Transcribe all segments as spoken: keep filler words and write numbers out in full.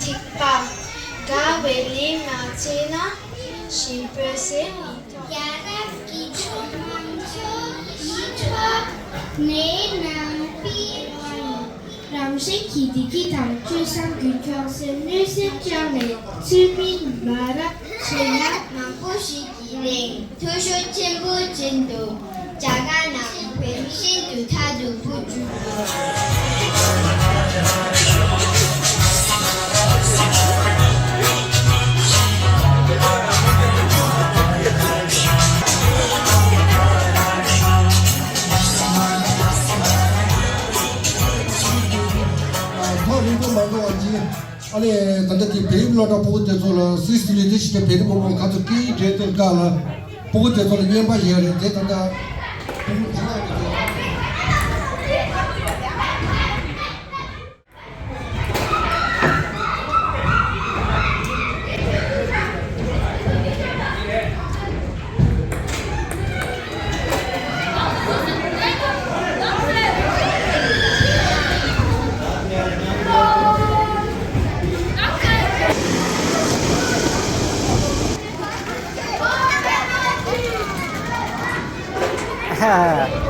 གཅིག་པ། དགའ་བའི་ལས་མ་བྱས་ན་ཞིང་པའི་ཟས་མི་ཐོབ། རྒྱལ་རབས་ཀྱི་ཆོས་དམངས་ཚོ་ཡིད་འཕྲོག་ནས་ནང་པའི་དབང་། རང་བཞིན་གྱི་བདེ་སྐྱིད་དང་སྤྱོད་བཟང་རྒྱུན་འཁྱོངས་སེ་གནོད་སེམས་བཅངས་ནས་ཚུལ་མིན་མ་རབས་བྱས་ན་མང་པོ་ཞིག་གིས་གླེང་། འཐུས་ཤོར་ཆེན་པོ་ཅན་དུ་རྒྱ་གར་ནང་བོད་མི་ཤིན་ཏུ་ཐར་དུ་བུད་འགྲོ་ཡོད། ཐག་རིང་པོ་མ་འགྲོ་བ་ཅིག་ཨ་ལས་ད་ལྟ་དེ་བོད་རིགས་སློབ་གྲྭ་ཕྲུ་གུ་དེ་ཚོ་ལ་སིས་ལི་དེ་ཞིག་དང་བོད་རིགས་མང་པོ་ག་ཚོད་སྐད་ཡིག་འགྲན་བསྡུར་སྐབས་ལ་ཕྲུ་གུ་དེ་ཚོ་ལ་རྔན་པ་ཡོད་རེད་དེ་ད་ལྟ་ཕྲུ་གུ་དེ་ཚོ་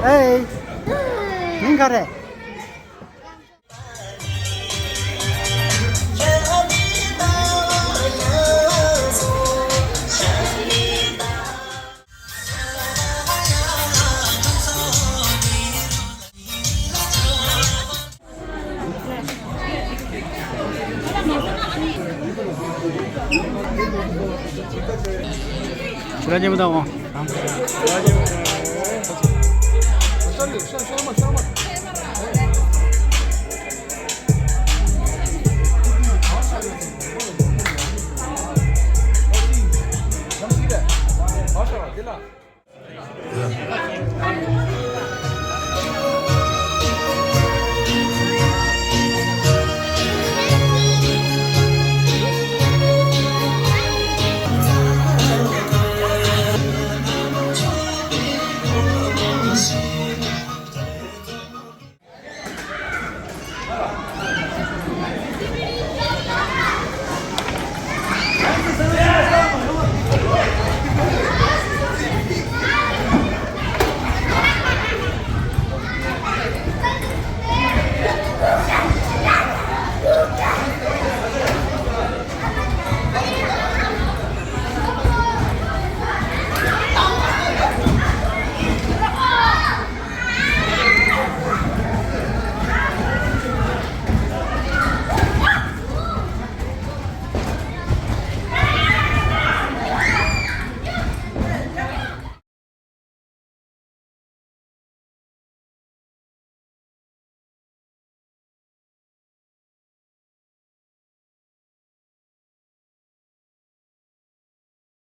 ཨེ། མིང་ག་རེ། ཁྱེད་རང་ཉན་མི་འདུག་ཨང་།